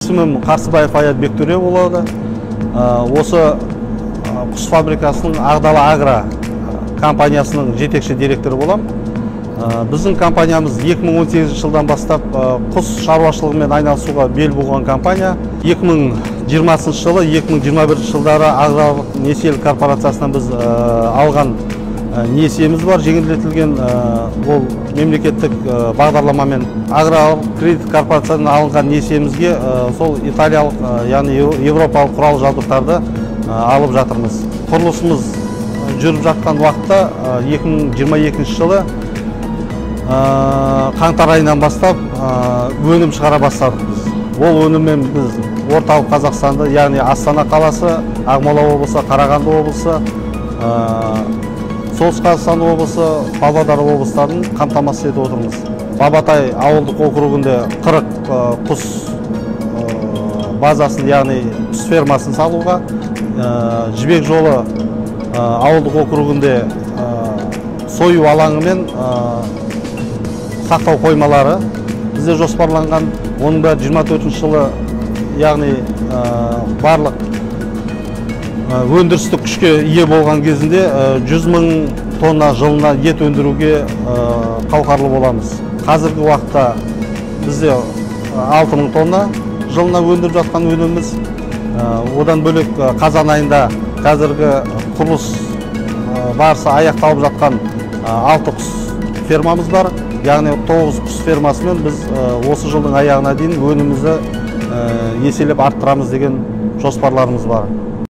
Есімім Қарсыбаев Аят Бектөре болады. Осы құс фабрикасының Ақдала Агро компаниясының жетекші директоры болам. Біздің компаниямыз 2018 жылдан бастап құс шаруашылығымен айналысуға бел буған компания. 2020 жылы, 2021 жылдары аграрлық несиелік корпорациясынан біз алған несиеміз бар, жеңілдетілген, ол мемлекеттік бағдарламамен аграрлық кредит корпорациясынан алынған несиемізге сол италиялық, яғни европалық құрал жабдықтарды алып жатырмыз. Құрылысымыз жүріп жатқан уақытта 2022 жылы қаңтар айынан бастап өнім шығара бастадық біз. Ол өніммен біз орталық Қазақстанды, яғни Астана қаласы, Ақмола облысы, Қарағанды облысы, Солтүстік Қазақстан облысы, Павлодар облыстарын қамтамасыз етіп отырмыз. Бабатай ауылдық округінде 40 құс базасын, яғни құс фермасын салуға, Жібек жолы ауылдық округінде сою алаңы мен сақтау қоймалары бізде жоспарланған. Оның бәрі 24 жылы, яғни барлық өндірістік күшке ие болған кезінде 100 мың тонна жылына ет өндіруге қауқарлы боламыз. Қазіргі уақытта бізде 6 мың тонна жылына өндіріп жатқан өніміміз. Одан бөлек қазан айында қазіргі құрылыс барысы аяқталып жатқан 6 құс фермамыз бар. Яғни 9 құс фермасымен біз осы жылдың аяғына дейін өнімімізді еселеп арттырамыз деген жоспарларымыз бар.